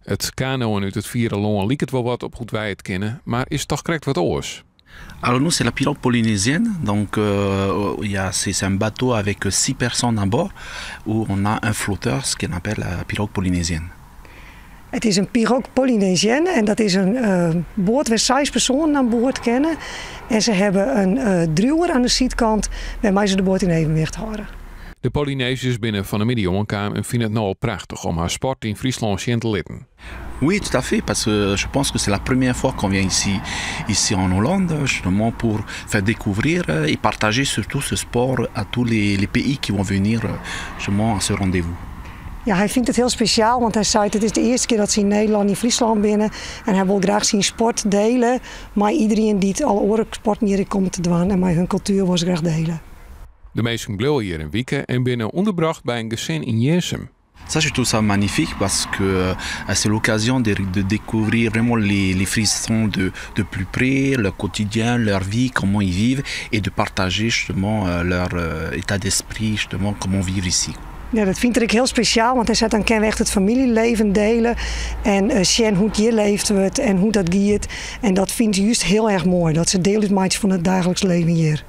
It kanoën út it fiere lân liket wol wat op hoe't wy it kenne, mar is toch krekt wat oars. Alors nous, c'est la pirogue polynésienne. Donc c'est un bateau avec six personnes à bord où on a un flotteur, ce qu'on appelle la pirogue polynésienne. It is in pirogue polynésienne en dat is in boat wêr't seis persoanen oan board kinne. En se hawwe in driuwer oan de sydkant wêrmei se de boat yn evenwicht hâlde. De Polyneziërs binne fan 'e middei oankaam en fine it no al prachtich om har sport yn Fryslân sjen te litten. Oui, tout à fait, parce que je pense que c'est la première fois qu'on vient ici en Hollande, justement pour faire découvrir et partager surtout ce sport à tous les pays qui vont venir justement à ce rendez-vous. Ja, hy fynt it hiel spesjaal, want hy seit it is de earste kear dat se yn Nederlân yn Fryslân binne en hy wol graach syn sport diele mei iderien dy't alle oare sporten hjir ek komme te dwaan en mei hun kultuer wol se graach diele. De minsken bliuwe hjir in wike en binne ûnderbrocht by in gesin yn Jirnsum. Ça, je trouve ça magnifique parce que c'est l'occasion de découvrir vraiment les Frisons de plus près, leur quotidien, leur vie, comment ils vivent et de partager justement leur état d'esprit, justement comment vivre ici. Ja, dat fynt er ek hiel spesjaal, want hy seit dan kinne we echt it famyljeleven diele en sjen hoe't hjir leefd wurdt en hoe't dat giet. En dat fynt er just hiel erch moai, dat se diel útmeitsje fan it daagliks leven hjir.